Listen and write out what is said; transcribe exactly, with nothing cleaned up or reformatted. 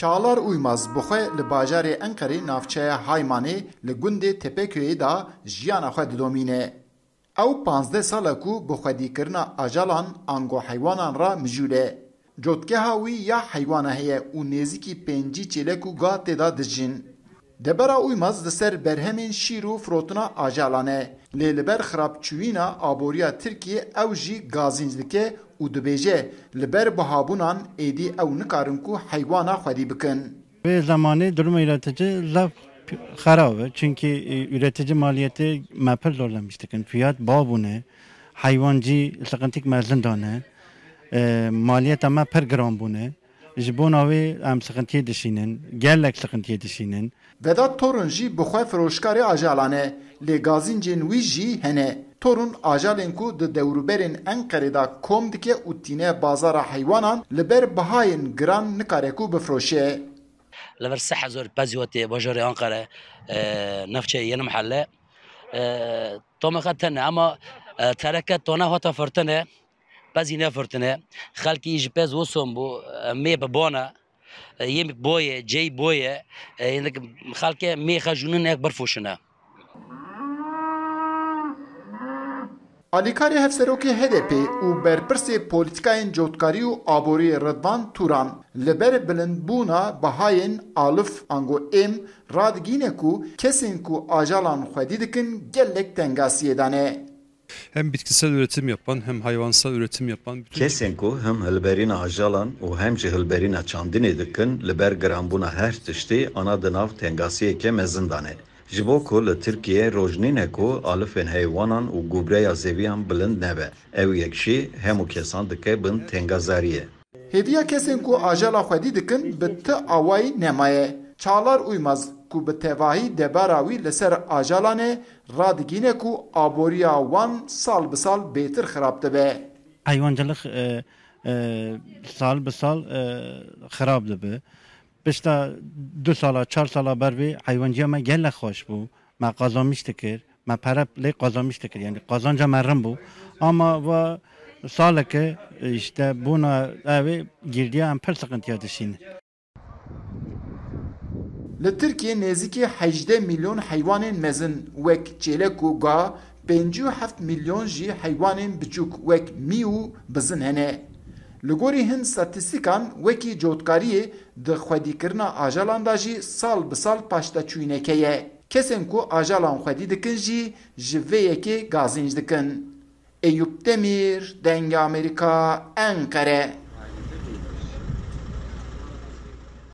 Çağlar Uymaz bi xwe li bajarê Enqerê navçeya Haymanê li gundê Tepeköyê de jiyana xwe didomîne. Ew panzdeh sal e ku bi xwedîkirina ajalan ango heywanan re mijûl e. Cotgeha wî ya heywana heye û nêzîkî pêncî çêlek û ga tê de dijîn. Debera Uymaz li ser berhemên şîr û firotina ajalan e. Lê li ber xirabçûyîna aboriya Tirkiyê ew jî gazînc dike û dibêje, li ber bihabûnan êdî ew nikarin ku heywana xwedî bikin. Vê zemanê durumu üretici zaf xerab e. Çünkü, e, üretici maliyeti me pir zorlamış dikin. Fiyat ba bûne. Heywancî sıkıntık mezin dane. E, maliyeta me pir giran bûne. Ji bona wê em sıkıntıya dişînin. Gelek sıkıntıya dişînin. Vedat Torun jî bi xwe firoşkarê ajalan e. Lê gazîncên wî jî hene. Torun ajalên ku di dewrûberên Enqerê de kom dike û tîne bazara heywanan li ber bihayên giran nikare ku bifroşe. Li vir sê hezar pezî hatê bajarê Anqere, e, navçeyê Yeni Mahalle. E, Tomexa tene ama, e, tereke tona hata firtine, pezî ne firtine. Xelkî ji pez woson bû, e, mê bi bana, e, yê boye, cey boye, e, xelke mê xejûnin ek birfoşine. Alîkarê Hevserokê H D P û berpirsê polîtîkayên cotkarî û aboriyê Ridvan Turan li ber bilindbûna bihayên alif ango êm radigîne ku kesên ku ajalan xwedî dikin gelek tengasiyê de ne. Hem bitkisel üretim yapan hem hayvansal üretim yapan bütün Kesên ku hem hilberîna ajalan û hem jî hilberîna çandinê dikin, li ber giranbûna her tiştî ana di nav tengasiyeke mezin de ne. Ji bo ku li Tirkiyeyê roj nîne ku alifên heywanan û gubreya zêviyan bilind nebe. Ew yek jî hemû kesan dike bin tengazariyê. Hêviya kesên ku ajala xwedî dikin bi ti awayî nemaye. Çağlar Uymaz ku bi tevahî debara wî li ser ajalan e, radigîne ku aboriya wan sal bi sal bêtir xirab dibe. Hayvancılık, e, e, sal bi sal, e, xirab dibe. Pişta du sala, çar sala ber vê heywanciya me gelek xweş bû. Me qazanmiş dikir, me pere lê qazanmiş dikir. Yani qazanca me rin bû. Ama va saleke işte buna ev ê girdiya em pir sıkıntıya dişîn. Li Tirkiyê nêzîkî hejdeh milyon heywanên mezin wek çêlek û ga, pêncî û heft milyon jî heywanên biçûk wek mî û bizin hene. Li gorî hin statîstîkan wekî cotkariyê di xwedîkirina ajalan de jî sal bi sal paşdaçûyîneke ye. Kesên ku ajalan xwedî dikin jî ji vê yekê gazînc dikin. Eyûp Demîr, Dengê Amerîka, Enqere.